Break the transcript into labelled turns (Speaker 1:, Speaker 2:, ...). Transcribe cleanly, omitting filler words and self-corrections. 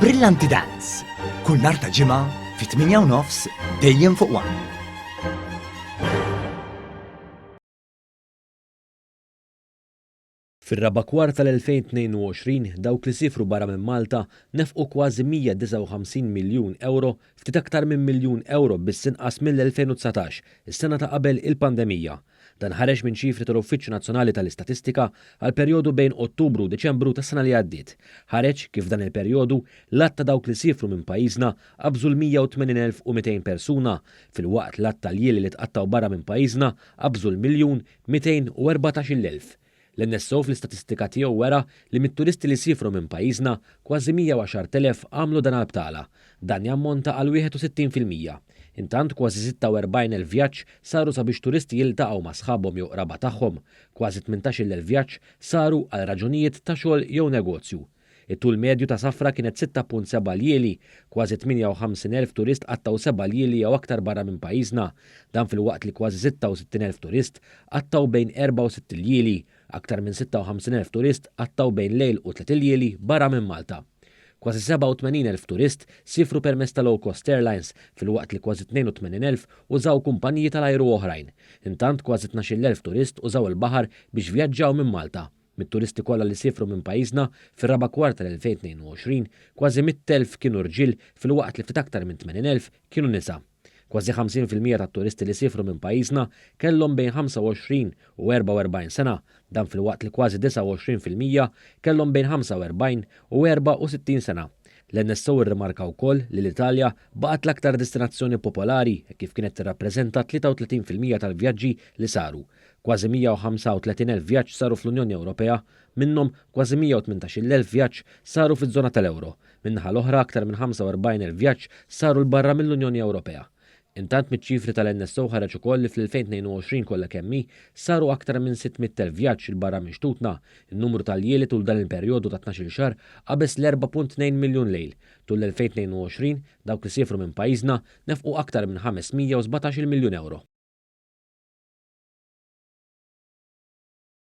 Speaker 1: Brillanti Dance, kull nhar ta' Ġimgħa fit-8:30 dejjem fuq One.
Speaker 2: Fir-raba' kwart tal-2022, dawk li siefru barra minn Malta nefqu kważi 159 miljun ewro, ftit aktar minn miljun ewro biss inqas mill-2019, is-sena ta' qabel il-pandemija. Dan ħareġ minn ċifri tal-Uffiċċju Nazzjonali tal-Istatistika għall-perjodu bejn Ottubru u Diċembru tas-sena li għaddiet. Ħareġ kif f'dan il-perjodu, l-għadd ta' dawk li siefru minn pajjiżna qabżu l-180,200 persuna, filwaqt l-għadd ta' ljieli li tqattgħu barra minn pajjiżna qabżu l-miljun 214,000. L-NSO fl-istatistika tiegħu wera li mit-turisti li siefru minn pajjiżna, kważi 110,000 għamlu dan għall-btala. Dan jammonta għal 61%. Intant kważi 46,000 vjaġġ saru sabiex turisti jiltaqgħu ma' sħabhom jew qraba tagħhom. Kważi 18,000 vjaġġ saru għal raġunijiet ta' xogħol jew negozju. It-tul medju ta' safra kienet 6.7 ljieli. Kważi 58,000 turist qattgħu seba' ljieli jew aktar barra minn pajjiżna. Dan filwaqt li kważi 66,000 turist qattgħu bejn erba' u sitt iljieli. Aktar minn 56,000 turist qattgħu bejn lejl u tliet iljieli barra minn Malta. Kważi 87,000 turist siefru permezz ta' low cost airlines filwaqt li kważi 82,000 użaw kumpaniji tal-ajru oħrajn. Intant kważi 12,000 turist użaw il-baħar biex vjaġġaw minn Malta. Mit-turisti kollha li siefru minn pajjiżna fir-raba' kwart tal-2022, kważi 100,000 kienu rġiel filwaqt li ftit aktar minn 80,000 kienu nisa. Kważi 50% tat-turisti li siefru minn pajjiżna kellhom bejn 25 u 44 sena, dan filwaqt li kważi 29% kellhom bejn 45 u 64 sena. L-NSO rrimarka wkoll li l-Italja baqgħet l-aktar destinazzjoni popolari hekk kif kienet tirrappreżenta 33% tal-vjaġġi li saru. Kważi 135,000 vjaġġ saru fl-Unjoni Ewropea, minnhom kważi 118,000 vjaġġ saru fiż-żona tal-euro. Min-naħa l-oħra aktar minn 45,000 vjaġġ saru 'l barra mill-Unjoni Ewropea. Intant miċ-ċifri tal-NSO ħareġ ukoll li fl-2022 kollha kemm hi, saru aktar minn 600,000 vjaġġ 'il barra minn xtutna. In-numru ta' ljieli tul dan il-perjodu ta' tnax-il xahar qabeż l-4.2 miljun lejl. Tul l-2022, dawk li siefru minn pajjiżna nefqu aktar minn 517-il miljun ewro.